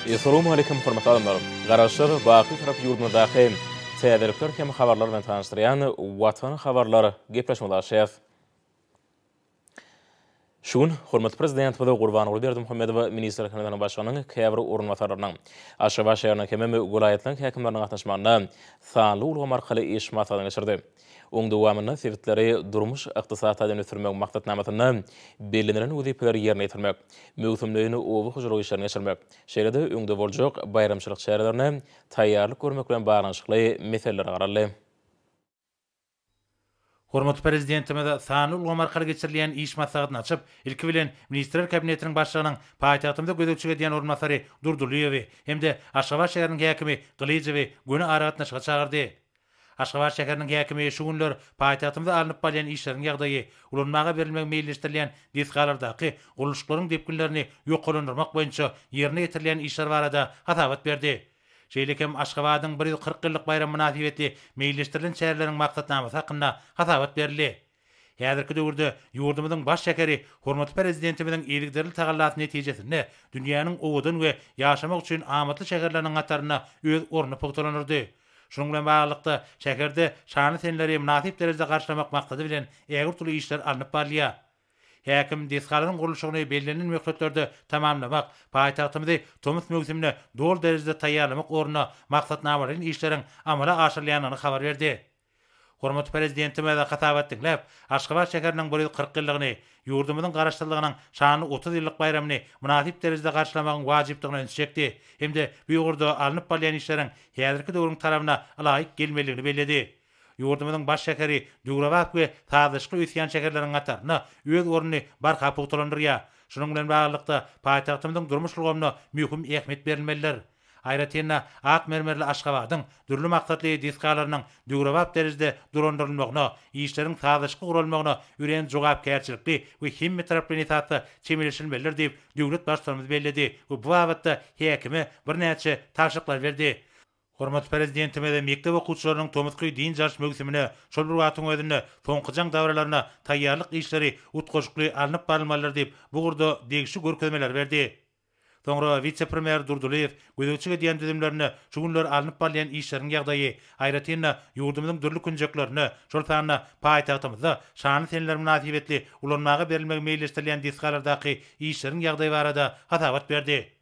Essalawmaleýkim hormatly adamlar! Garaşsyz, baky Bitarap ýurdumyzdaky täzelikler hem habarlar bilen tanyşdyrýan Watan habarlar gepleşigimizi açýas. Şu gün hormatly Prezidentimiz Gurbanguly Berdimuhamedow Ministrler Kabinetiniň Başlygynyň käbir orunbasarlarynyň, Aşgabat şäheriniň hemem welaýatlaryň häkimleriniň gatnaşmagynda sanly ulgam arkaly iş maslahatyny geçirdi. Oň dowamynda sebitleri durmuş-ykdysady taýdan ösdürmegiň maksatnamasynda bellenilen wezipeleri ýerine ýetirmek, möwsümleýin oba hojalyk işlerini geçirmek, şeýle-de öňde boljak baýramçylyk çärelerine taýýarlyk görmek bilen baglanyşykly meselelere garaldy. Hormatly Prezidentimiz sanly ulgam arkaly geçirilýän iş maslahatyny açyp, ilki bilen, Ministrler Kabinetiniň Başlygynyň paýtagtymyza gözegçilik edýän orunbasary Durdylyýewi hem-de Aşgabat şäheriniň häkimi Gylyjowy göni aragatnaşyga çagyrdy. Aşgabat şäheriniň häkimi şu günler paýtagtymyzda alnyp barylýan işleriň ýagdaýy, ulanmaga berilmegi meýilleşdirilýän desgalardaky gurluşyklaryň depginlerini ýokarlandyrmak boýunça ýerine ýetirilýän işler barada hasabat berdi. Şeýle hem Aşgabadyň 140 ýyllyk baýramy mynasybetli meýilleşdirilen çäreleriň maksatnamasy hakynda hasabat berildi. Häzirki döwürde ýurdumyzyň baş şäheri hormatly Prezidentimiziň yzygiderli tagallasy netijesinde dünýäniň owadan we ýaşamak üçin amatly şäherleriniň hatarynda öz ornuny pugtalandyrdy. Şunuň bilen baglylykda, şäherde şanly seneleri mynasyp derejede garşylamak maksady bilen ägirt uly işler alnyp barylýar. Häkim desgalaryň gurluşygyny bellenilen möhletlerde tamamlamak, paýtagtymyzy tomus möwsümine doly derejede taýýarlamak ugrunda maksatnamalaýyn işleriň amala aşyrylýandygyny habar berdi. Hormatly Prezidentimiz hasabat diňläp, Aşgabat şäheriniň 140 ýyllygyny, ýurdumyzyň Garaşsyzlygynyň şanly 30 ýyllyk baýramyny mynasyp derejede garşylamagyň wajypdygyna ünsi çekdi hem-de bu ugurda alnyp barylýan işleriň häzirki döwrüň talabyna ylaýyk gelmelidigini belledi. Ýurdumyzyň baş şäheri döwrebap we sazlaşykly ösýän şäherleriň hatarynda öz ornuny barha pugtalandyrýar. Şunuň bilen baglylykda, paýtagtymyzyň durmuş ulgamyna möhüm ähmiýet berilmelidir. Aýratyn-da, ak mermerli Aşgabadyň dürli maksatly desgalarynyň döwrebap derejede dolandyrylmagyna, işleriň sazlaşykly guralmagyna örän jogapkärçilikli we hemmetaraplaýyn esasda çemeleşilmelidir diýip, döwlet Baştutanymyz belledi we bu babatda häkime birnäçe tabşyryklary berdi. Hormatly Prezidentimiz mekdep okuwçylarynyň tomusky dynç alyş möwsümine, şol bir wagtyň özünde Soňky jaň dabaralaryna taýýarlyk işleri utgaşykly alnyp barylmalydyr diýip, bu ugurda degişli görkezmeleri berdi. Soňra wise-premýer Durdylyýew gözegçilik edýän düzümlerinde şu günler alnyp barylýan işleriň ýagdaýy, aýratyn-da, ýurdumyzyň dürli künjeklerinde, şol sanda paýtagtymyzda şanly seneler mynasybetli ulanmaga berilmegi meýilleşdirilýän desgalardaky işleriň ýagdaýy barada hasabat berdi.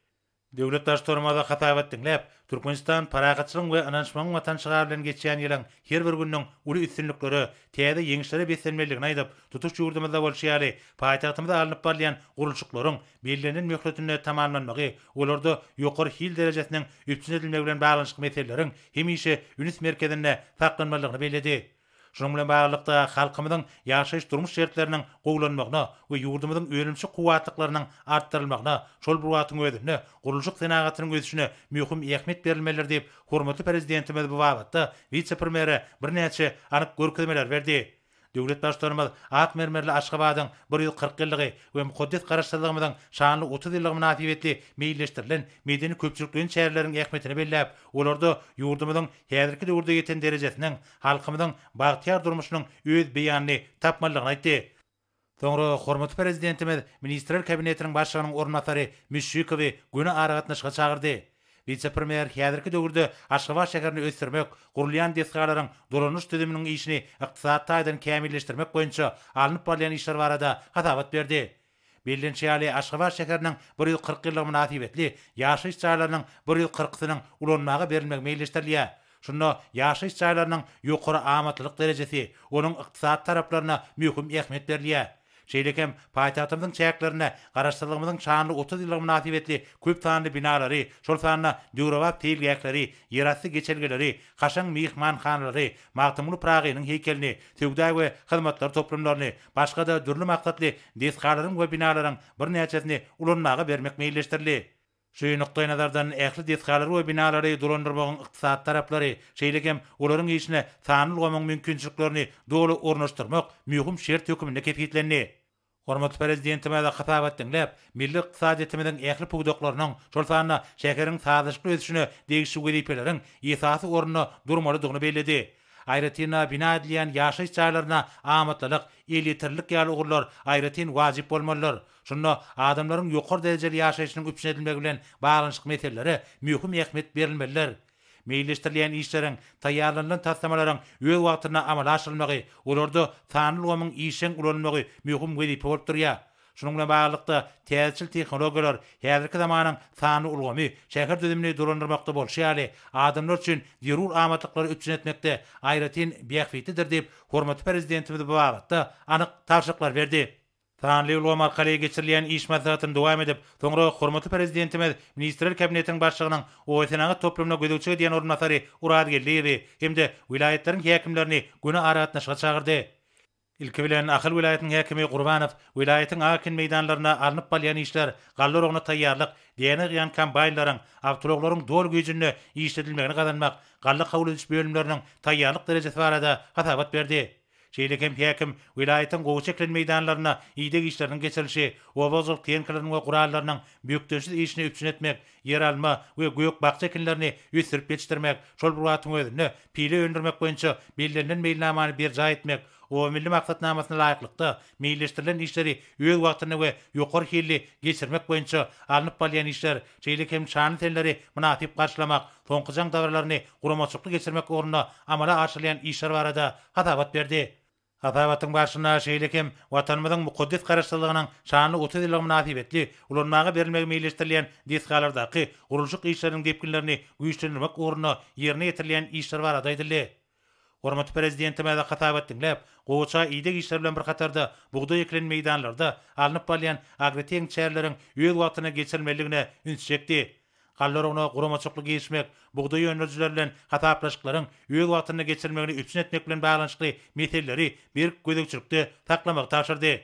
Döwlet Baştutanymyz hasabat diňläp, Türkmenistan parahatçylygyň we ynanyşmagyň Watany şygary bilen geçýän ýylyň her bir gününiň uly üstünliklere, täze ýeňişlere beslenmelidigini aýdyp, tutuş ýurdumyzda bolşy ýaly, paýtagtymyzda alnyp barylýan gurluşyklaryň bellenilen möhletinde tamamlanmagy, olarda ýokary hil derejesiniň üpjün edilmegi bilen baglanyşykly meseleleriň hemişe üns merkezinde saklanmalydygyny belledi. Şunuň bilen baglylykda, halkymyzyň ýaşaýyş-durmuş şertleriniň gowulanmagyna we ýurdumyzyň önümçilik kuwwatlyklarynyň artdyrylmagyna, şol bir wagtyň özünde, gurluşyk senagatynyň ösüşine möhüm ähmiýet berilmelidir diýip, hormatly Prezidentimiz bu babatda wise-premýere birnäçe anyk görkezmeleri berdi. Döwlet Baştutanymyz ak mermerli Aşgabadyň 140 ýyllygy we mukaddes Garaşsyzlygymyzyň şanly 30 ýyllygy mynasybetli meýilleşdirilen medeni-köpçülikleýin çäreleriň ähmiýetini belläp, olarda ýurdumyzyň häzirki döwürde ýeten derejesiniň, halkymyzyň bagtyýar durmuşynyň öz beýanyny tapmalydygyny aýtdy. Soňra hormatly Prezidentimiz Ministrler Kabinetiniň Başlygynyň orunbasary Müşşikowy göni aragatnaşyga çagyrdy. Wise-premýer häzirki döwürde Aşgabat şäherini ösdürmek, gurulýan desgalaryň dolanyş düzüminiň işini ykdysady taýdan kämilleşdirmek boýunça alnyp barylýan işler barada hasabat berdi. Bellenişi ýaly, Aşgabat şäheriniň 140 ýyllygy mynasybetli ýaşaýyş jaýlarynyň bir ýüz kyrkysynyň ulanmaga berilmegi meýilleşdirilýär. Şunda ýaşaýyş jaýlarynyň ýokary amatlylyk derejesi, onuň ykdysady taraplaryna möhüm ähmiýet berilýär. Şeýle hem paýtagtymyzyň çäklerinde Garaşsyzlygymyzyň şanly 30 ýyllygy mynasybetli köp sanly binalary, şol sanda döwrebap seýilgähleri, ýerasty geçelgeleri, kaşaň myhmanhanalary, Magtymguly Pyragynyň heýkelini, söwda we hyzmatlar toplumlaryny, başga-da dürli maksatly desgalaryň we binalaryň birnäçesini ulanmaga bermek meýilleşdirildi. Şu nukdaýnazardan ähli desgalary we binalary dolandyrmagyň ykdysady taraplary, şeýle hem olaryň işine sanly ulgamyň mümkinçiliklerini doly ornaşdyrmak möhüm şert hökmünde kesgitlendi. Hormatly Prezidentimiz hasabat diňläp, milli ykdysadyýetimiziň ähli pudaklarynyň, şol sanda şäheriň sazlaşykly ösüşine degişli wezipeleriň esasy orunda durmalydygyny belledi. Aýratyn-da, bina edilýän ýaşaýyş jaýlaryna amatlylyk, elýeterlilik ýaly ugurlar aýratyn wajyp bolmalydyr. Şunda adamlaryň ýokary derejeli ýaşaýşynyň üpjün edilmegi bilen baglanyşykly meselelere möhüm ähmiýet berilmelidir. Meýilleşdirilýän işleriň, taýýarlanylan taslamalaryň öz wagtynda amala aşyrylmagy, olarda sanly ulgamyň işjeň ulanylmagy möhüm wezipe bolup durýar. Şunuň bilen baglylykda, täzeçil tehnologiýalar, häzirki zamanyň sanly ulgamy şäher düzümini dolandyrmakda bolşy ýaly, adamlar üçin zerur amatlyklary üpjün etmekde aýratyn bähbitlidir diýip, hormatly Prezidentimiz bu babatda anyk tabşyryklary berdi. Sanly ulgam arkaly geçirilýän iş maslahatyny dowam edip, soňra hormatly Prezidentimiz Ministrler Kabinetiniň Başlygynyň obasenagat toplumyna gözegçilik edýän orunbasary Urazgeldiýewi hem-de welaýatlaryň häkimlerini göni aragatnaşyga çagyrdy. Ilki bilen, Ahal welaýatynyň häkimi Gurbanow welaýatyň ak ekin meýdanlarynda alnyp barylýan işler, galla oragyna taýýarlyk, däne ýygýan kombaýnlaryň, awtoulaglaryň doly güýjünde işledilmegini gazanmak, galla kabul ediş bölümleriniň taýýarlyk derejesi barada hasabat berdi. Şeýle hem häkim welaýatyň gowaça ekilen meýdanlarynda ideg işleriniň geçirilişi, oba hojalyk tehnikalarynyň we gurallarynyň bökdençsiz işini üpjün etmek, ýeralma we gök-bakja ekinlerini ösdürip ýetişdirmek, şol bir wagtyň özünde pile öndürmek boýunça bellenilen meýilnamany berjaý etmek, Oba milli maksatnamasyna laýyklykda meýilleşdirilen işleri öz wagtynda we ýokary hilli geçirmek boýunça alnyp barylýan işler, şeýle hem şanly seneleri mynasyp garşylamak, Soňky jaň dabaralaryny guramaçylykly geçirmek ugrunda amala aşyrylýan işler barada hasabat berdi. Hasabatyň barşynda şeýle hem Watanymyzyň mukaddes Garaşsyzlygynyň şanly 30 ýyllygy mynasybetli ulanmaga berilmegi meýilleşdirilýän desgalardaky gurluşyk işleriniň depginlerini güýçlendirmek ugrunda ýerine ýetirilýän işler barada aýdyldy. Hormatly Prezidentimiz hasabat diňläp, gowaça ideg işleri bilen bir hatarda bugdaý ekilen meýdanlarda alnyp barylýan agrotehniki çäreleriň öz wagtynda geçirilmelidigine üns çekdi. Galla oragyna guramaçylykly girişmek, bugdaý öndürijiler bilen hasaplaşyklaryň öz wagtynda geçirilmegini üpjün etmek bilen baglanyşykly meseleleri berk gözegçilikde saklamagy tabşyrdy.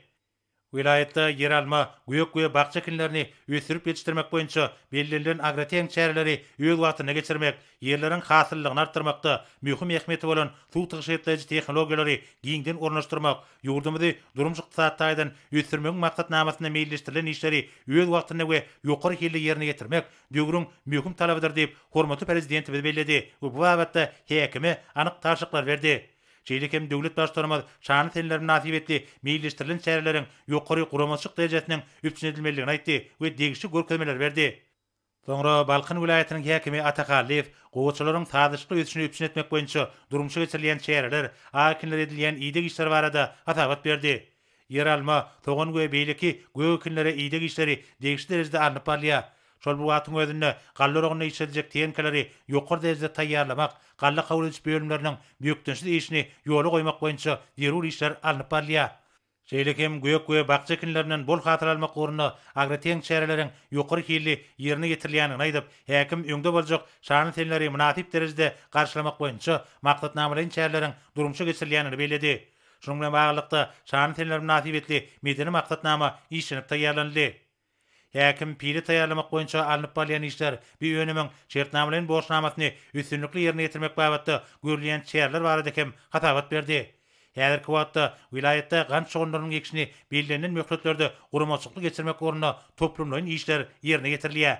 Welaýatda ýeralma, gök we bakja ekinlerini ösdürip ýetişdirmek boýunça bellenilen agrotehniki çäreleri öz wagtynda geçirmek, ýerleriň hasyllylygyny artdyrmakda möhüm ähmiýeti bolan suw tygşytlaýjy tehnologiýalary giňden ornaşdyrmak, ýurdumyzy durmuş-ykdysady taýdan ösdürmegiň maksatnamasynda meýilleşdirilen işleri öz wagtynda we ýokary hilli ýerine ýetirmek döwrüň möhüm talabydyr diýip, hormatly Prezidentimiz belledi we bu babatda häkime anyk tabşyryklary berdi. Şeýle hem döwlet Baştutanymyz şanly seneler mynasybetli meýilleşdirilen çäreleriň ýokary guramaçylyk derejesiniň üpjün edilmelidigini aýtdy we degişli görkezmeleri berdi. Soňra Balkan welaýatynyň häkimi Ata Hallyýew gowaçalaryň sazlaşykly ösüşini üpjün etmek boýunça durmuşa geçirilýän çäreler, ak ekinlere edilýän ideg işleri barada hasabat berdi. Ýeralma, sogan we beýleki gök ekinlere ideg işleri degişli derejede alnyp barylýar. Şol bir wagtyň özünde, galla oragynda işlediljek tehnikalary ýokary derejede taýýarlamak, galla kabul ediş bölümleriniň bökdençsiz işini ýola goýmak boýunça zerur işler alnyp barylýar. Şeýle hem gök we bakja ekinlerinden bol hasyl almak ugrunda agrotehniki çäreleriň ýokary hilli ýerine ýetirilýändigini aýdyp, häkim öňde boljak şanly seneleri mynasyp derejede garşylamak boýunça maksatnamalaýyn çäreleriň durmuşa geçirilýändigini belledi. Şunuň bilen baglylykda, şanly seneler mynasybetli medeni maksatnama işlenip taýýarlanyldy. Häkim pile taýýarlamak boýunça alnyp barylýan işler, bu önümiň şertnamalaýyn borçnamasyny üstünlikli ýerine ýetirmek babatda görülýän çäreler barada hem hasabat berdi. Häzirki wagtda welaýatda gant şugundyrynyň ekişini bellenilen möhletlerde guramaçylykly geçirmek ugrunda toplumlaýyn işler ýerine ýetirilýär.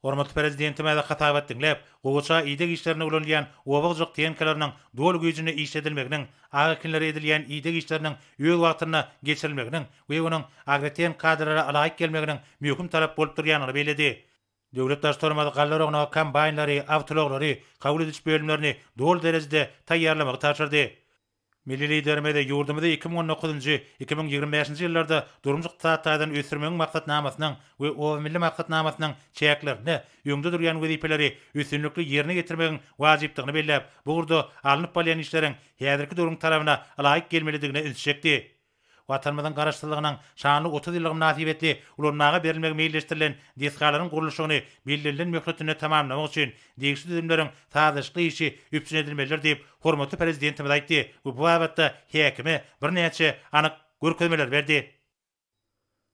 Hormatly Prezidentimiz hasabat diňläp, gowaça ideg işlerinde ulanylýan oba hojalyk tehnikalarynyň doly güýjünde işledilmeginiň, ak ekinlere edilýän ideg işleriniň öz wagtynda geçirilmeginiň we onuň agrotehniki kadalara laýyk gelmeginiň möhüm talap bolup durýandygyny belledi. Döwlet Baştutanymyz galla oragyna kombaýnlary, awtoulaglary, kabul ediş bölümlerini doly derejede taýýarlamagy tabşyrdy. Milli Liderimiz ýurdumyzy 2019-njy, 2025-nji ýyllarda durmuş-ykdysady taýdan ösdürmegiň maksatnamasynyň we Oba milli maksatnamasynyň çäklerinde öňde durýan wezipeleri üstünlikli ýerine ýetirmegiň wajypdygyny belläp, bu ugurda alnyp barylýan işleriň häzirki döwrüň talabyna ylaýyk gelmelidigine ünsi çekdi. Watanymyzyň Garaşsyzlygynyň şanly 30 ýyllygy mynasybetli ulanmaga berilmegi meýilleşdirilen desgalaryň gurluşygyny bellenilen möhletinde tamamlamak üçin degişli düzümleriň sazlaşykly işi üpjün edilmelidir diýip, hormatly Prezidentimiz aýtdy we bu babatda häkime birnäçe anyk görkezmeleri berdi.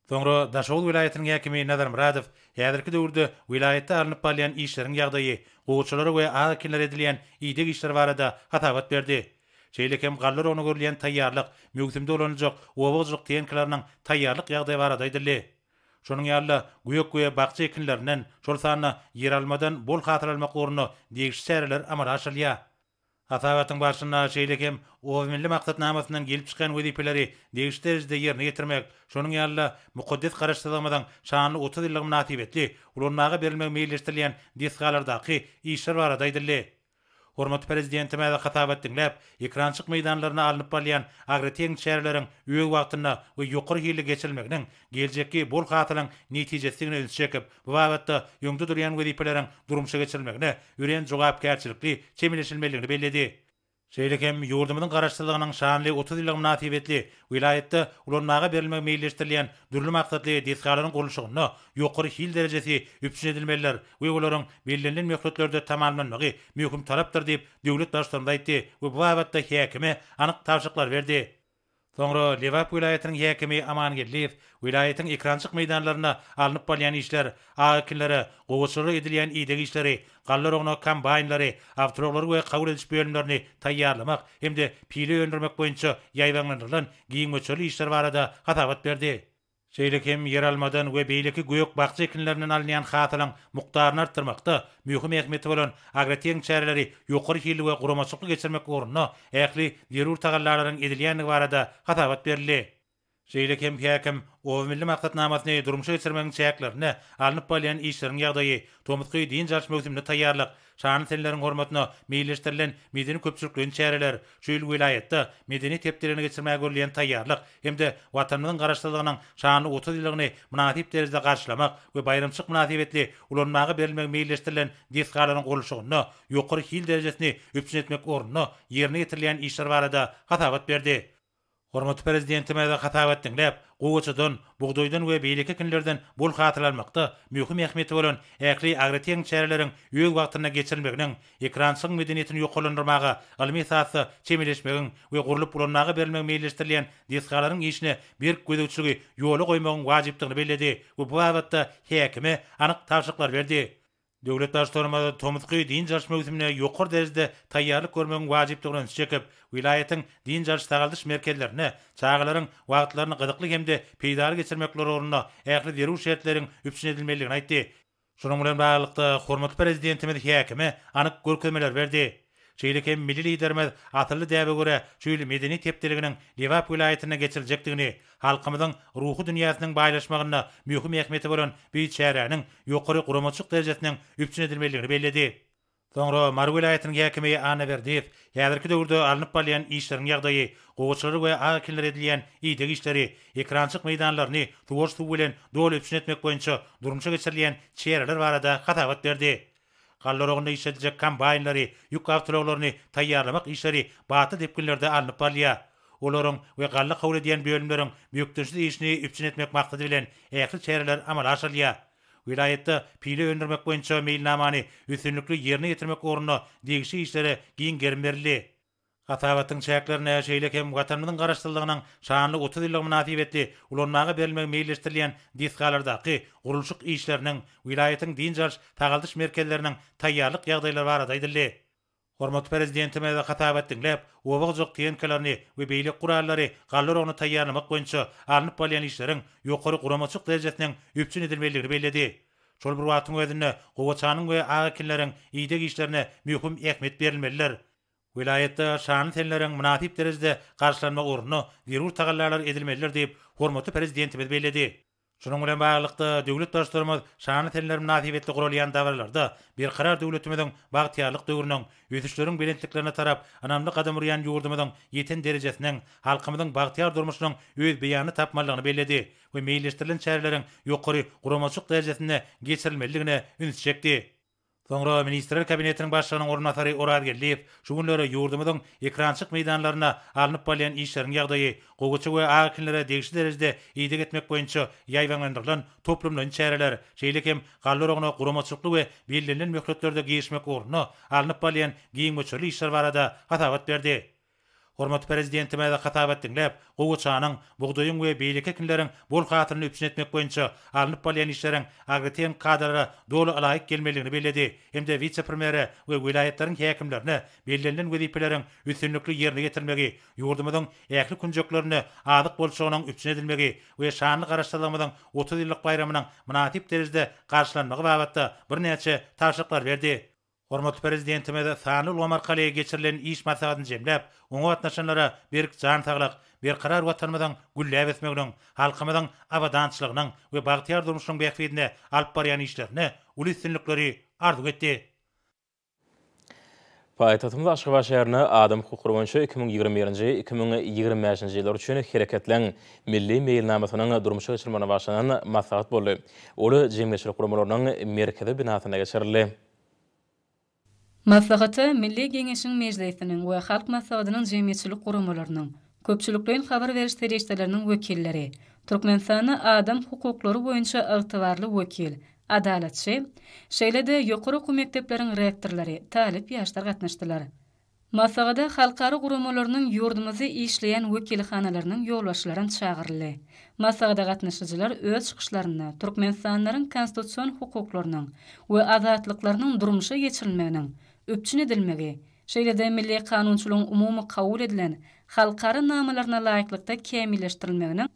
Soňra Daşoguz welaýatynyň häkimi Nazar Myradow häzirki döwürde welaýatda alnyp barylýan işleriň ýagdaýy, gowaçalara we ak ekinlere edilýän ideg işleri barada hasabat berdi. Şeýle hem galla oragyna görülýän taýýarlyk, möwsümde ulanyljak oba hojalyk tehnikalarynyň taýýarlyk ýagdaýy barada aýdyldy. Şonuň ýaly-da, gök we bakja ekinlerinden, şol sanda ýeralmadan bol hasyl almak ugrunda degişli çäreler amala aşyrylýar. Hasabatyň barşynda şeýle hem Oba milli maksatnamasyndan gelip çykýan wezipeleri degişli derejede ýerine ýetirmek, şonuň ýaly-da mukaddes Garaşsyzlygymyzyň şanly 30 ýyllygy mynasybetli ulanmaga berilmegi meýilleşdirilýän desgalardaky işler barada aýdyldy. Hormatly Prezidentimiz hasabat diňläp, ekrançyk meýdanlarynda alnyp barylýan agrotehniki çäreleriň öz wagtynda we ýokary hilli geçirilmeginiň geljekki bol hasylyň netijesidigine ünsi çekip, bu babatda öňde durýan wezipeleriň durmuşa geçirilmegine örän jogapkärçilikli çemeleşilmelidigini belledi. Şeýle hem ýurdumyzyň Garaşsyzlygynyň şanly 30 ýyllygy mynasybetli welaýatda ulanmaga berilmegi meýilleşdirilýän dürli maksatly desgalaryň gurluşygynda ýokary hil derejesi üpjün edilmelidir we olaryň bellenilen möhletlerde tamamlanmagy möhüm talapdyr diýip, döwlet Baştutanymyz aýtdy we bu babatda häkime anyk tabşyryklary berdi. Soňra Lebap welaýatynyň häkimi Aman Geldiýew welaýatyň ekrançyk meýdanlarynda alnyp barylýan işler, ak ekinlere, gowaçalara edilýän ideg işleri, galla oragyna kombaýnlary, awtoulaglary we kabul ediş bölümlerini taýýarlamak hem-de pile öndürmek boýunça ýaýbaňlandyrylan giň möçberli işler barada hasabat berdi. Şeýle hem ýeralmadan we beýleki gök-bakja ekinlerinden alynýan hasylyň mukdaryny artdyrmakda möhüm ähmiýeti bolan agrotehniki çäreleri ýokary hilli we guramaçylykly geçirmek ugrunda ähli zerur tagallalaryň edilýändigi barada hasabat berildi. Şeýle hem häkim Oba milli maksatnamasyny durmuşa geçirmegiň çäklerinde alnyp barylýan işleriň ýagdaýy, tomusky dynç alyş möwsümine taýýarlyk, Şanly seneleriň hormatyna meýilleşdirilen medeni-köpçülikleýin çäreler, şu ýyl welaýatda Medeniýet hepdeligini geçirmäge görülýän taýýarlyk hem-de Watanymyzyň Garaşsyzlygynyň şanly 30 ýyllygyny mynasyp derejede garşylamak we baýramçylyk mynasybetli ulanmaga berilmegi meýilleşdirilen desgalaryň gurluşygynda ýokary hil derejesini üpjün etmek ugrunda ýerine ýetirilýän işler barada hasabat berdi. Hormatly Prezidentimiz hasabat diňläp, gowaçadan, bugdaýdan we beýleki ekinlerden bol hasyl almakda möhüm ähmiýeti bolan ähli agrotehniki çäreleriň öz wagtynda geçirilmeginiň, ekerançylygyň medeniýetini ýokarlandyrmaga ylmy esasda çemeleşmegiň we gurlup ulanmaga berilmegi meýilleşdirilýän desgalaryň işine berk gözegçiligi ýola goýmagyň wajypdygyny belledi we bu babatda häkime anyk tabşyryklary berdi. Döwlet Baştutanymyz tomusky dynç alyş möwsümine ýokary derejede taýýarlyk görmegiň wajypdygyna ünsi çekip, welaýatyň dynç alyş-sagaldyş merkezlerinde çagalaryň wagtlaryny gyzykly hem-de peýdaly geçirmekleri ugrunda ähli zerur şertleriň üpjün edilmelidigini aýtdy. Şunuň bilen baglylykda, hormatly Prezidentimiz häkime anyk görkezmeleri berdi. Şeýle hem milli Liderimiz asylly däbe görä, şu ýyl Medeniýet hepdeliginiň Lebap welaýatynda geçiriljekdigini, halkymyzyň ruhy dünýäsiniň baýlaşmagynda möhüm ähmiýeti bolan bu çäräniň ýokary guramaçylyk derejesiniň üpjün edilmelidigini belledi. Soňra Mary welaýatynyň häkimi Annaberdiýew häzirki döwürde alnyp barylýan işleriň ýagdaýy, gowaçalara we ak ekinlere edilýän ideg işleri, ekerançylyk meýdanlaryny suwaryş suwy bilen doly üpjün etmek boýunça durmuşa geçirilýän çäreler barada hasabat berdi. Galla oragynda işlediljek kombaýnlary, ýük awtoulaglaryny taýýarlamak işleri batly depginlerde alnyp barylýar. Olaryň we galla kabul edýän bölümleriň bökdençsiz işini üpjün etmek maksady bilen ähli çäreler amala aşyrylýar. Welaýatda pile öndürmek boýunça meýilnamany üstünlikli ýerine ýetirmek ugrunda degişli işlere giň gerim berildi. Hasabatyň çäklerinde şeýle hem Watanymyzyň Garaşsyzlygynyň şanly 30 ýyllygy mynasybetli ulanmaga berilmegi meýilleşdirilýän desgalardaky gurluşyk işleriniň, welaýatyň dynç alyş, sagaldyş merkezleriniň taýýarlyk ýagdaýlary barada aýdyldy. Hormatly Prezidentimiz hasabat diňläp, oba hojalyk tehnikalaryny we beýleki gurallary galla oragyna taýýarlamak boýunça alnyp barylýan işleriň ýokary guramaçylyk derejesiniň üpjün edilmelidigini belledi. Şol bir wagtyň özünde, gowaçanyň we ak ekinleriň ideg işlerine möhüm ähmiýet berilmelidir. Welaýatda şanly seneleriň mynasyp derejede garşylanmagy ugrunda zerur tagallalar edilmelidir diýip, hormatly Prezidentimiz belledi. Şunuň bilen baglylykda, döwlet Baştutanymyz şanly seneler mynasybetli guralýan dabaralarda Berkarar döwletimiziň bagtyýarlyk döwrüniň, ösüşleriň belentliklerine tarap ynamly gadam urýan ýurdumyzyň ýeten derejesiniň, halkymyzyň bagtyýar durmuşynyň öz beýanyny tapmalydygyny belledi we meýilleşdirilen çäreleriň ýokary guramaçylyk derejesinde geçirilmelidigine ünsi çekdi. Soňra Ministrler Kabinetiniň Başlygynyň orunbasary Oraz Geldiýew şu günler ýurdumyzyň ekerançylyk meýdanlarynda alnyp barylýan işleriň ýagdaýy, gowaça we ak ekinlere degişli derejede ideg etmek boýunça ýaýbaňlandyrylan toplumlaýyn çäreler, şeýle hem galla oragyna guramaçylykly we bellenilen möhletlerde girişmek ugrunda alnyp barylýan giň möçberli işler barada hasabat berdi. Hormatly Prezidentimiz hasabat diňläp, gowaçanyň, bugdaýyň we beýleki ekinleriň bol hasylyny üpjün etmek boýunça alnyp barylýan işleriň agrotehniki kadalara doly ylaýyk gelmelidigini belledi hem-de wise-premýere we welaýatlaryň häkimlerine bellenilen wezipeleriň üstünlikli ýerine ýetirilmegi, ýurdumyzyň ähli künjeklerinde azyk bolçulygynyň üpjün edilmegi we şanly Garaşsyzlygymyzyň 30 ýyllyk baýramynyň mynasyp derejede garşylanmagy babatda birnäçe tabşyryklary berdi. Hormatly Prezidentimiz sanly ulgam arkaly geçirilen iş maslahatyny jemläp, oňa gatnaşanlara berk jan saglyk, berkarar Watanymyzyň gülläp ösmeginiň, halkymyzyň abadançylygynyň we bagtyýar durmuşynyň bähbidine alyp barýan işlerinde uly üstünlikleri arzuw etdi. Paýtagtymyz Aşgabat şäherinde adam hukuklary boýunça 2021-nji, 2025-nji ýyllar üçin Hereketleň milli meýilnamasynyň durmuşa geçirilmegine bagyşlanan maslahat boldy. Ol jemgyýetçilik guramalarynyň merkezi binasynda geçirildi. Maslahata Milli Geňeşiň Mejlisiniň we Halk Maslahatynyň jemgyýetçilik guramalarynyň, köpçülikleýin habar beriş serişdeleriniň wekilleri, Türkmenistanda adam hukuklary boýunça ygtybarly wekil, Adalatçy, şeýle-de ýokary okuw mekdepleriň rektorlary, talyp ýaşlar gatnaşdylar. Maslahata halkara guramalarynyň ýurdumyzda işleýän wekilhanalarynyň ýolbaşçylaram çagyryldy. Maslahata gatnaşyjylar öz çykyşlarynda türkmenistanlylaryň konstitusion hukuklarynyň we azatlyklarynyň durmuşa geçirilmeginiň üpjün edilmegi, şeýle-de milli kanunçylygyň umumy kabul edilen halkara namalaryna laýyklykda kämilleşdirilmeginiň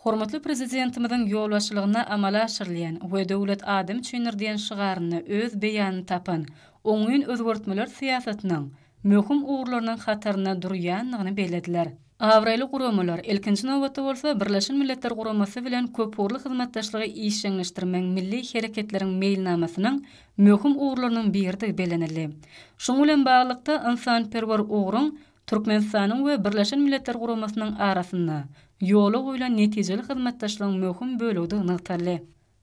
Hormatly Prezidentimiziň ýolbaşçylygynda amala aşyrylýan we Döwlet adam üçindir diýen şygarynda öz beýanyny tapan oňyn özgertmeler syýasatynyň möhüm ugurlarynyň hatarynda durýandygyny bellediler. Abraýly guramalar, ilkinji nobatda bolsa, Birleşen Milletler Guramasy bilen köpugurly hyzmatdaşlygy işjeňleşdirmegiň milli hereketleriň meýilnamasynyň möhüm ugurlarynyň biridigi bellenildi. Şunuň bilen baglylykda, ynsanperwer ugruň Türkmenistanyň we Birleşen Milletler Guramasynyň arasynda ýola goýlan netijeli hyzmatdaşlygyň möhüm bölegidigi nygtaldy.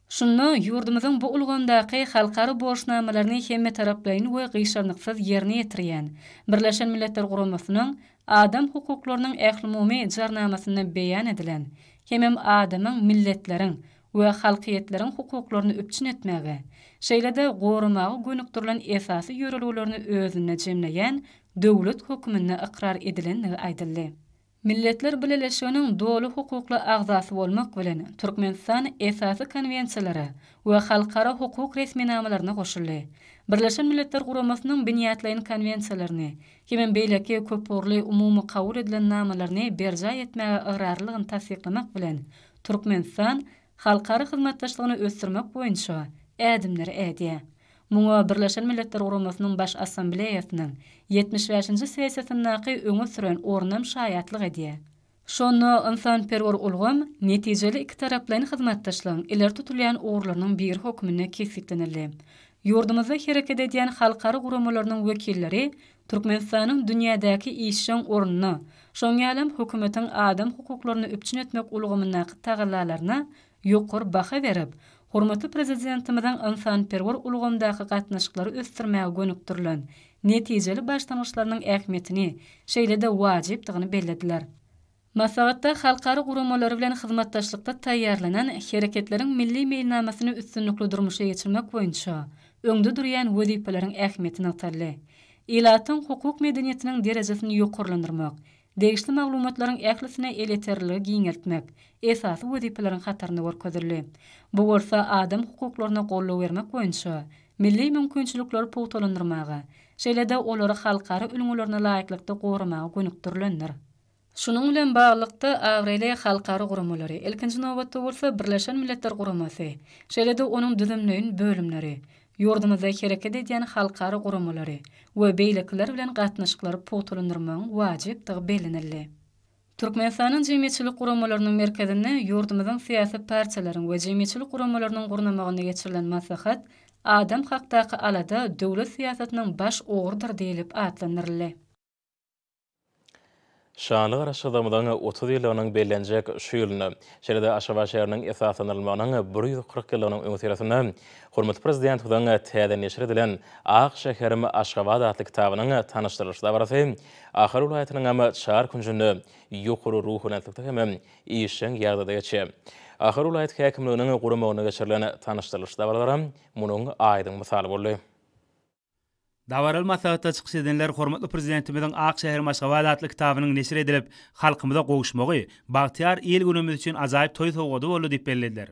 Şunda ýurdumyzyň bu ulgamdaky halkara borçnamalaryny hemmetaraplaýyn we gyşarnyksyz ýerine ýetirýän Birleşen Milletler Guramasynyň Adam hukuklarynyň ählumumy Jarnamasynda beýan edilen hemem adamyň, milletleriň we halkyýetleriň hukuklaryny üpjün etmäge, şeýle-de goramaga gönükdirilen esasy ýörelgelerini özünde jemleýän döwlet hökmünde ykrar edilendigi aýdyldy. Milletler Bileleşiginiň doly hukukly agzasy bolmak bilen, Türkmenistan esasy konwensiýalara we halkara hukuk resminamalaryna goşuldy. Birleşen Milletler Guramasynyň binýatlaýyn konwensiýalaryny hemem beýleki köpugurly umumy kabul edilen namalaryny berjaý etmäge ygrarlylygyny tassyklamak bilen, Türkmenistan halkara hyzmatdaşlygyny ösdürmek boýunça ädimleri ädýär. Muňa Birleşen Milletler Guramasynyň Baş Assambleýasynyň 75-nji sessiýasyndaky öňe süren ornam şaýatlyk edýär. Şonda ynsanperwer ulgam netijeli ikitaraplaýyn hyzmatdaşlygyň ileri tutulýan ugurlarynyň biri hökmünde kesgitlenildi. Ýurdumyzda hereket edýän halkara guramalarynyň wekilleri Türkmenistanyň dünýädäki işjeň ornuna, şoň ýalam hökümetiň adam hukuklaryny üpjün etmek ulgamyndaky tagallalaryna ýokary baha berip, hormatly Prezidentimiziň ynsanperwer ulgamdaky gatnaşyklary ösdürmäge gönükdirilen netijeli başlangyçlarynyň ähmiýetini, şeýle-de wajypdygyny bellediler. Maslahatda halkara guramalary bilen hyzmatdaşlykda taýýarlanan Hereketleriň milli meýilnamasyny üstünlikli durmuşa geçirmek boýunça öňde durýan wezipeleriň ähmiýeti nygtaldy. Ilatyň hukuk medeniýetiniň derejesini ýokarlandyrmak, degişli maglumatlaryň ählisine elýeterliligi giňeltmek esasy wezipeleriň hatarynda görkezildi. Bu bolsa adam hukuklaryna goldaw bermek boýunça milli mümkinçilikleri pugtalandyrmaga, şeýle-de olary halkara ülňülerine laýyklykda goramaga gönükdirilendir. Şunuň bilen baglylykda, abraýly halkara guramalary, ilkinji nobatda bolsa Birleşen Milletler Guramasy, şeýle-de onuň düzümleýin bölümleri, ýurdumyzda hereket edýän halkara guramalary we beýlekiler bilen gatnaşyklary pugtalandyrmagyň wajypdygy bellenildi. Türkmenistanyň Jemgyýetçilik guramalarynyň merkezinde ýurdumyzyň syýasy partiýalaryň we jemgyýetçilik guramalarynyň gurnamagynda geçirilen maslahat Adam hakdaky alada döwlet syýasatynyň baş ugrudyr diýlip atlandyryldy. Şanly Garaşsyzlygymyzyň 30 ýyllygynyň bellenjek şu ýylynda, şeýle-de Aşgabat şäheriniň esaslandyrylmagynyň 140 ýyllygynyň öňüsyrasynda hormatly Prezidentimiziň täze neşir edilen Ak şäherim Aşgabat atly kitabynyň tanyşdyrylyş dabarasy Ahal welaýatynyňam çar künjünde ýokary ruhubelentlikde hem işjeň ýagdaýda geçýär. Ahal welaýat häkimliginiň guramagynda geçirilen tanyşdyrylyş dabaralaram munuň aýdyň mysaly boldy. Dabaraly maslahatda çykyş edenler hormatly Prezidentimiziň Ak şäherim Aşgabat atly kitabynyň neşir edilip, halkymyza gowuşmagy bagtyýar il-günümiz üçin ajaýyp toý sowgady boldy diýip bellediler.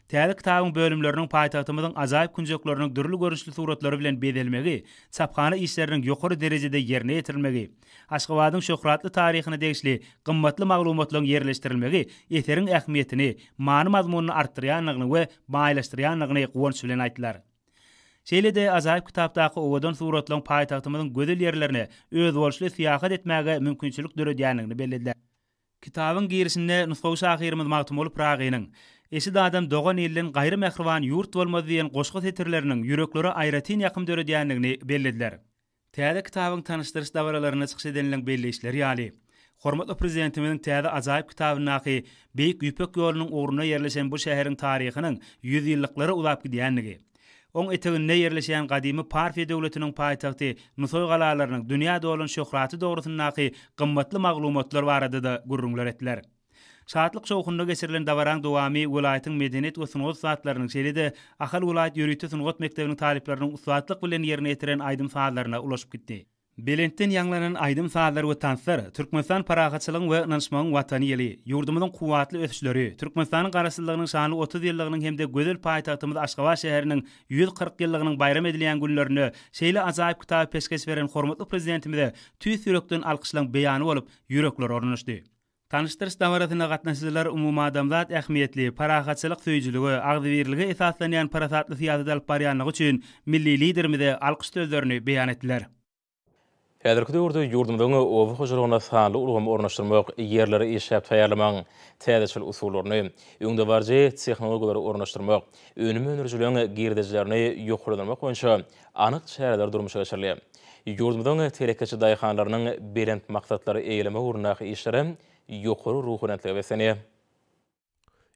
Täze kitabyň bölümleriniň paýtagtymyzyň ajaýyp künjekleriniň dürli görnüşli suratlary bilen bezelmegi, çaphana işleriniň ýokary derejede ýerine ýetirilmegi, Aşgabadyň şöhratly taryhyna degişli gymmatly maglumatlaryň ýerleşdirilmegi eseriň ähmiýetini, many-mazmunyny artdyrýandygyny we baýlaşdyrýandygyny guwanç bilen aýtdylar. Şeýle-de ajaýyp kitapdaky owadan suratlaryň paýtagtymyzyň gözel ýerlerine özboluşly syýahat etmäge mümkinçilik döredýändigini bellediler. Kitabyň girişinde nusgawy şahyrymyz Magtymguly Pyragynyň, Eşit adam dogan ilden gaýry mähriban ýurt bolmaz diýen goşgy setirleriniň ýüreklere aýratyn ýakym döredýändigini bellediler. Täze kitabyň tanyşdyryş dabaralarynda çykyş edenleriň belleýişleri ýaly, hormatly Prezidentimiziň täze ajaýyp kitabyndaky Beýik Ýüpek ýolunyň ugrunda ýerleşen bu şäheriň taryhynyň ýüzýyllyklara uzap gidýändigi, oň eteginde ýerleşýän gadymy Parfiýa döwletiniň paýtagty Nusaý galalarynyň dünýä dolan şöhraty dogrusyndaky gymmatly maglumatlar barada-da gürrüňler etdiler. Şatlyk-şowhunda geçirilen dabaraň dowamy welaýatyň medeniýet we sungat ussatlarynyň, şeýle-de Ahal welaýat ýörite sungat mekdebiniň talyplarynyň ussatlyk bilen ýerine ýetiren aýdym-sazlaryna ulaşyp gitdi. Belentden ýaňlanan aýdym-sazlar we tanslar Türkmenistan parahatçylygyň we ynanyşmagyň Watany ýyly, ýurdumyzyň kuwwatly ösüşleri, Türkmenistanyň Garaşsyzlygynyň şanly 30 ýyllygynyň hem-de gözel paýtagtymyz Aşgabat şäheriniň 140 ýyllygynyň baýram edilýän günlerinde şeýle ajaýyp kitaby peşgeş beren hormatly Prezidentimize tüýs ýürekden alkyşlaryň beýany bolup, ýüreklere ornaşdy. Tanyşdyryş dabarasyna gatnaşyjylar umumadamzat ähmiýetli, parahatçylyk söýüjilige, agzybirlige esaslanýan parasatly syýasat alyp barýanlygy üçin milli Liderimize alkyş sözlerini beýan etdiler. Häzirki döwürde ýurdumyzyň oba hojalygyna sanly ulgamy ornaşdyrmak, ýerleri işläp taýýarlamagyň täzeçil usullaryny, öňdebaryjy tehnologiýalary ornaşdyrmak, önüm öndürijileriň girdejilerini ýokarlandyrmak boýunça anyk çäreler durmuşa geçirilýär. Ýurdumyzyň telekeçi daýhanlarynyň belent maksatlary eýelemek ugrundaky işleri ýokary ruhubelentlige beslenýär.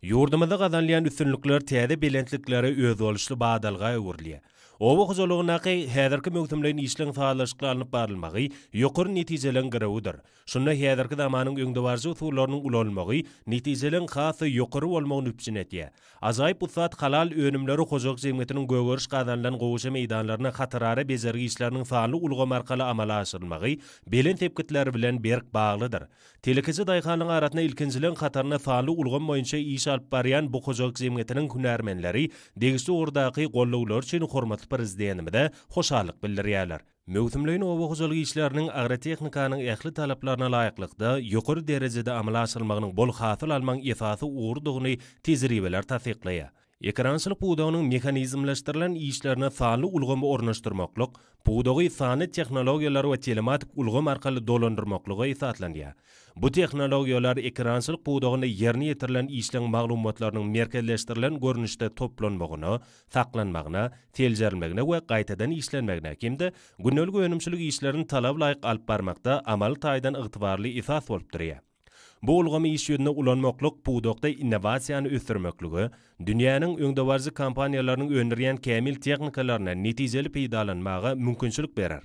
Ýurdumyzda gazanylýan üstünlikler täze belentliklere özboluşly badalga öwrülýär. Oba hojalygyndaky häzirki möwsümleýin işleň sazlaşykly alnyp barylmagy ýokary netijeleriň girewidir. Şunda häzirki zamanyň öňdebaryjy usullarynyň ulanylmagy netijeleriň has-da ýokary bolmagyny üpjün edýär. Ajaýyp ussat halal önümleri hojalyk jemgyýetiniň gögeriş gazanylan gowaça meýdanlaryna hatarara bejergi işleriniň sanly ulgam arkaly amala aşyrylmagy belent sepgitler bilen berk baglydyr. Telekeçi daýhanlaryň arasynda ilkinjileriň hatarynda sanly ulgam boýunça iş alyp barýan bu hojalyk jemgyýetiniň hünärmenleri degişli ugurdaky goldawlary üçin hormatly Prezidentimize hoşallyk bildirýärler. Möwsümleýin oba hojalyk işleriniň agrotehnikanyň ähli talaplaryna laýyklykda ýokary derejede amala aşyrylmagynyň bol hasyl almagyň esasy ugrudygyny tejribeler tassyklaýar. Ekerançylyk pudagynyň mehanizmleşdirilen işlerine sanly ulgamy ornaşdyrmaklyk pudagy sanly tehnologiýalar we telematik ulgam arkaly dolandyrmaklyga esaslanýar. Bu tehnologiýalar ekerançylyk pudagynda ýerine ýetirilen işleň maglumatlarynyň merkezleşdirilen görnüşde toplanmagyna, saklanmagyna, seljerilmegine we gaýtadan işlenmegine hem-de gündelik önümçilik işlerini talabalaýyk alyp barmakda amaly taýdan ygtybarly esas bolup durýar. Bu ulgamy iş ýüzünde ulanmaklyk pudakda innowasiýany ösdürmeklige, dünýäniň öňdebaryjy kompaniýalarynyň öndürýän kämil tehnikalaryny netijeli peýdalanmaga mümkinçilik berer.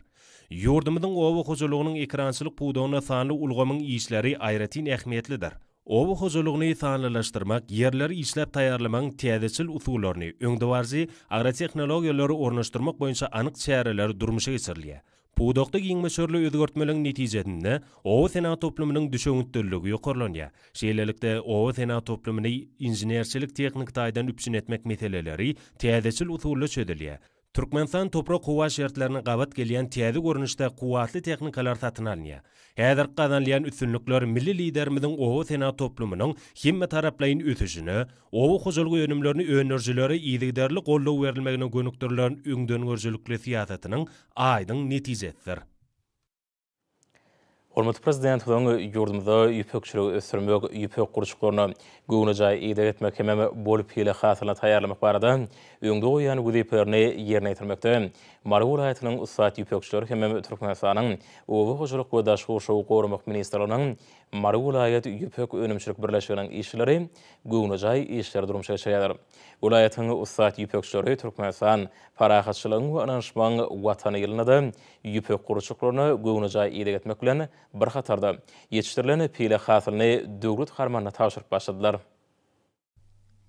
Ýurdumyzyň oba hojalygynyň ekerançylyk pudagynda sanly ulgamyň işleri aýratyn ähmiýetlidir. Oba hojalygyny sanlylaşdyrmak, ýerleri işläp taýýarlamagyň täzeçil usullaryny, öňdebaryjy agrotehnologiýalary ornaşdyrmak boýunça anyk çäreler durmuşa geçirilýär. Pudakda giň möçberli özgertmeleriň netijesinde oba senagat toplumynyň düşewüntliligi ýokarlanýar. Şeýlelikde, oba senagat toplumyny inženerçilik-tehniki taýdan üpjün etmek meseleleri täzeçil usulda çözülýär. Türkmenistan toprak-howa şertlerine gabat gelýän täze görnüşde kuwwatly tehnikalar satyn alynýar. Häzirki gazanylýan üstünlikler milli Liderimiziň oba senagat toplumynyň hemmetaraplaýyn ösüşine, oba hojalyk önümlerini öndürijilere yzygiderli goldaw berilmegine gönükdirilen öňdengörüjilikli syýasatynyň aýdyň netijesidir. Hormatly Prezidentimiziň ýurdumyzda ýüpekçiligi ösdürmek, ýüpek gurçuklaryna göwnejaý ideg etmek hemem bol pile hasylyny taýýarlamak barada öňde goýýan wezipelerini ýerine ýetirmekde Mary welaýatynyň ussat ýüpekçileri hemem Türkmenistanyň Oba hojalyk we daşky gurşawy goramak ministrliginiň Mary welaýat ýüpek önümçilik birleşiginiň işçileri göwnejaý işleri durmuşa geçirýärler. Welaýatyň ussat ýüpekçileri Türkmenistan, parahatçylygyň we ynanyşmagyň Watany ýylynda-da Ýüpek gurçuklaryna göwnejaý ideg etmek bilen bir hatarda, ýetişdirilen pile hasylyny döwlet harmanyna tabşyryp başladylar.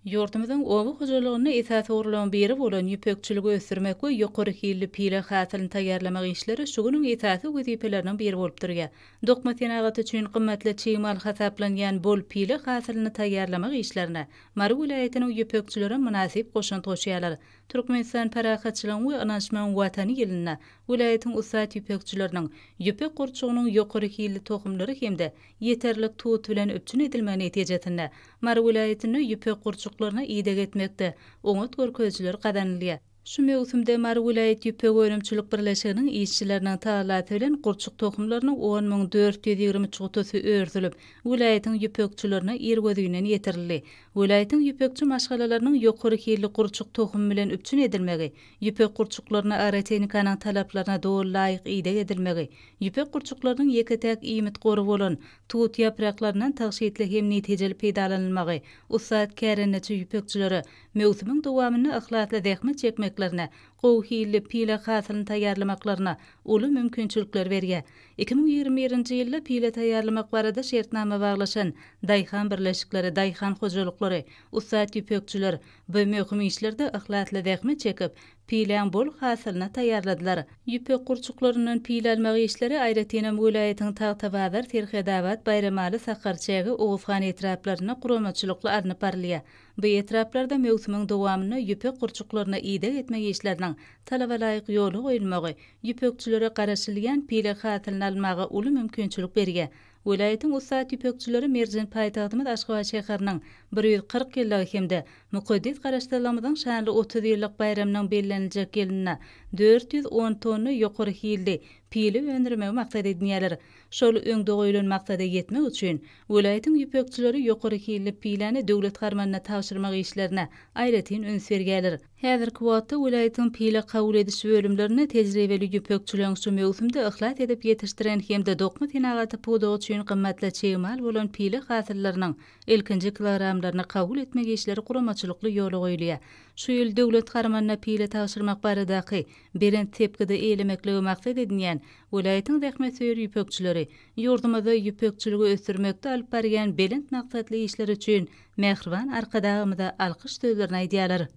Ýurdumyzyň oba hojalygynda esasy ugurlaryň biri bolan ýüpekçiligi ösdürmek we ýokary hilli pile hasylyny taýýarlamak işleri şu günüň esasy wezipeleriniň biri bolup durýar. Dokma senagaty üçin gymmatly çig mal hasaplanýan bol pile hasylyny taýýarlamak işlerine Mary welaýatynyň ýüpekçilerem mynasyp goşant goşýarlar. Türkmenistan parahatçylygyň we ynanyşmagyň Watany ýylynda welaýatyň ussat ýüpekçileriniň ýüpek gurçugynyň ýokary hilli tohumlary hem-de ýeterlik tut bilen üpjün edilmegi netijesinde Mary welaýatynda ýüpek gurçuklaryna ideg etmekde oňat görkezijiler gazanylýar. Şu möwsümde Mary welaýat ýüpek önümçilik birleşiginiň işçileriniň tagallasy bilen gurçuk tohumlarynyň 10 423 gutusy ördülip, welaýatyň ýüpekçilerine irgözinden ýetirildi. Welaýatyň ýüpekçi maşgalalarynyň ýokary hilli gurçuk tohumy bilen üpjün edilmegi, ýüpek gurçuklaryna agrotehnikanyň talaplaryna doly laýyk ideg edilmegi, ýüpek gurçuklarynyň ýeke-täk iýmit gory bolan tut ýapraklaryndan tygşytly hem netijeli peýdalanylmagy ussat kärendeçi ýüpekçilere möwsümiň dowamynda yhlasly zähmet çekmeklerine, gowy hilli pile hasylyny taýýarlamaklaryna uly mümkinçilikler berýär. 2021-nji ýylda pile taýýarlamak barada şertnama baglaşan daýhan birleşikleri, daýhan hojalyklary, ussat ýüpekçiler bu möhüm işlerde yhlasly zähmet çekip, piläň bol hasylyny taýýarladylar. Ýüpek gurçuklaryndan pile almak işleri aýratynam welaýatyň Tagtabazar, Serhetabat, Baýramaly, Sakarçäge, Oguzhan etraplarynda guramaçylykly alnyp barylýar. Bu etraplarda möwsümiň dowamynda ýüpek gurçuklaryna ideg etmek işleriniň talaba laýyk ýola goýulmagy ýüpekçilere garaşylýan pile hasylyny almaga uly mümkinçilik berýär. Welaýatyň ussat ýüpekçileri merjen paýtagtymyz Aşgabat şäheriniň 140 ýyllygy hem-de mukaddes Garaşsyzlygymyzyň şanly 30 ýyllyk baýramynyň belleniljek ýylynda 410 tonna ýokary hilli pile öndürmegi maksat edinýärler. Şol öňde goýlan maksada ýetmek üçin, welaýatyň ýüpekçileri ýokary hilli piläni döwlet harmanyna tabşyrmak işlerine aýratyn üns berýärler. Häzirki wagtda welaýatyň pile kabul ediş bölümlerinde tejribeli ýüpekçileriň şu möwsümde yhlas edip ýetişdiren hem-de dokma senagaty pudagy üçin gymmatly çig mal bolan pile hasyllarynyň ilkinji kilogramlaryny kabul etmek işleri guramaçylykly ýola goýulýar. Şu ýyl döwlet harmanyna pile tabşyrmak baradaky belent sepgide eýlemekligi maksat edinýän Welaýatyň zähmetsöýer ýüpekçileri ýurdumyzda ýüpekçiligi ösdürmekde alyp barýan belent maksatly işleri üçin mähriban Arkadagymyza alkyş sözlerini aýdýarlar.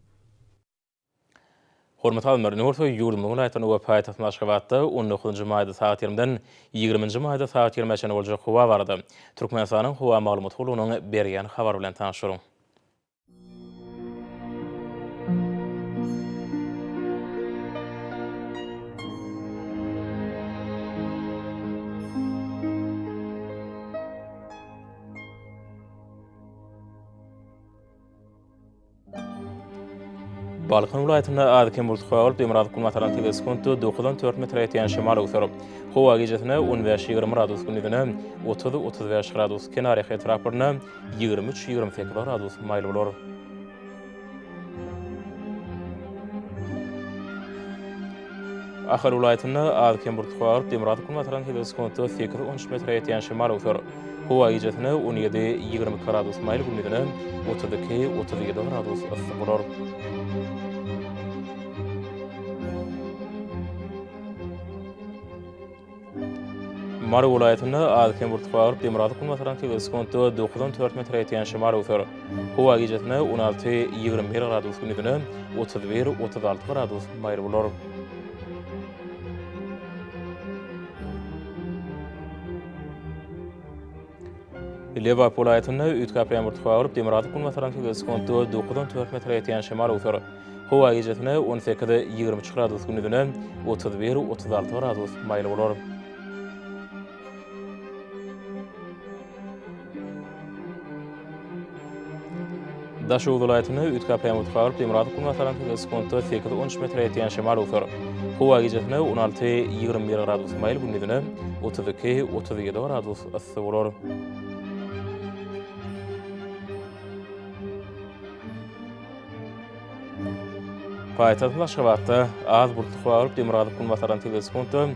Hormatly alymlar, indi bolsa ýurdumyzyň welaýatlarynda we paýtagtymyz Aşgabatda on dokuzynjy maýda sagat ýigrimden ýigriminji maýda sagat ýigrimä çenli boljak howa barada Türkmenistanyň Howa maglumat gullugynyň berýän habary bilen tanyşdyryň. Balkan welaýatynda az-kem bulut howa bolup, demirgazyk günbatardan tegelek sekuntda dokuzdan dört metre ýetýän şemal öwser. Howa gijesine on bäş-ýigrimi gradus, gündizine 30-35 gradus, kenarýaka etraplarynda 23-28 gradus maýyl bolar. Ahal welaýatynda az-kem bulutly howa bolup, demirgazyk günbatardan tegelek sekuntda 8-13 metre ýetýän şemal öwser. Howa gijesine 17-22 gradus maýyl, gündizine 32-37 gradus yssy bolar. Mary welaýatynda az-kem bulutly howa bolup, demirgazyk günbatardan tegelek sekuntda dokuzdan dört metre ýetýän şemal öwser. Howa gijesine 16, 21 gradus, gündizine 31, 36 gradus maýyl bolar. Lebap welaýatynda üýtgäp ýagmyr howa bolup, demirgazyk günbatardan tegelek sekuntda dokuzdan dört metre ýetýän şemal öwser. Howa gijesine 18, 23 gradus, gündizine 31, 36 gradus maýyl bolar. Daşoguz welaýatynda üýtgäp ýagmyr howa bolup, demirgazyk günbatardan tegelek sekuntda 8, 13 metre ýetýän şemal öwser. Howa gijesine 16, 21 gradus maýyl, gündizine 32, 37 gradus yssy bolar. Paýtagtymyz Aşgabatda az bulutly howa bolup, demirgazyk günbatardan tegelek sekuntda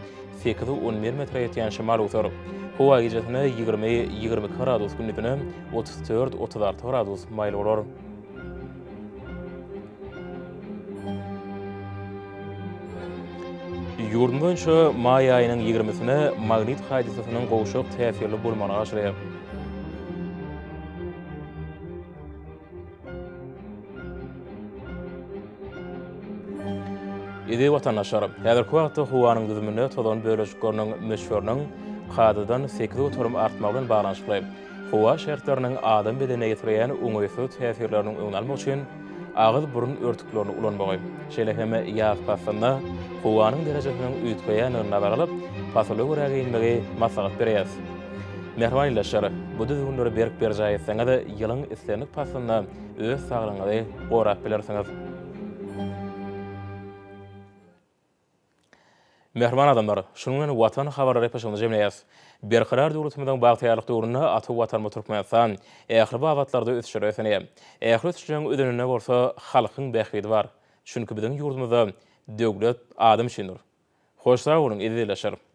8, 11 metre ýetýän şemal öwser. Howa gijesine 20, 22 gradus, gündizine 34, 36 gradus maýyl bolar. Ýurdumyz boýunça maý aýynyň ýigrimisine magnit hadysasynyň gowşak täsirli bolmagyna garaşylýar. Eziz watandaşlar, häzirki wagtda howanyň düzüminde tozan bölejikleriniň möçberiniň kadadan 8% artmagy bilen baglanyşykly howa şertleriniň adam bedenine ýetirýän oňaýsyz täsirleriniň öňüni almak üçin agyz-burun örtüklerini ulanmagy, şeýle hem ýaz paslynda howanyň derejesiniň üýtgeýändigini nazara alyp, pasyla görä geýinmegi maslahat berýäris. Mähriban ildeşler, bu düzgünleri berk berjaý etseňiz, ýylyň islendik paslynda öz saglygyňyzy gorap bilersiňiz. Mähriban adamlar, şunuň bilen Watan habarlary epleşigimizi jemleýäris. Berkarar döwletimiziň bagtyýarlyk döwründe ata Watanymyz Türkmenistan ähli babatlarda ösüşlere beslenýär. Ähli ösüşleriň özeninde bolsa halkyň bähbidi bar. Çünki biziň ýurdumyzda döwlet adam üçindir. Hoş sag boluň, eziz ildeşler!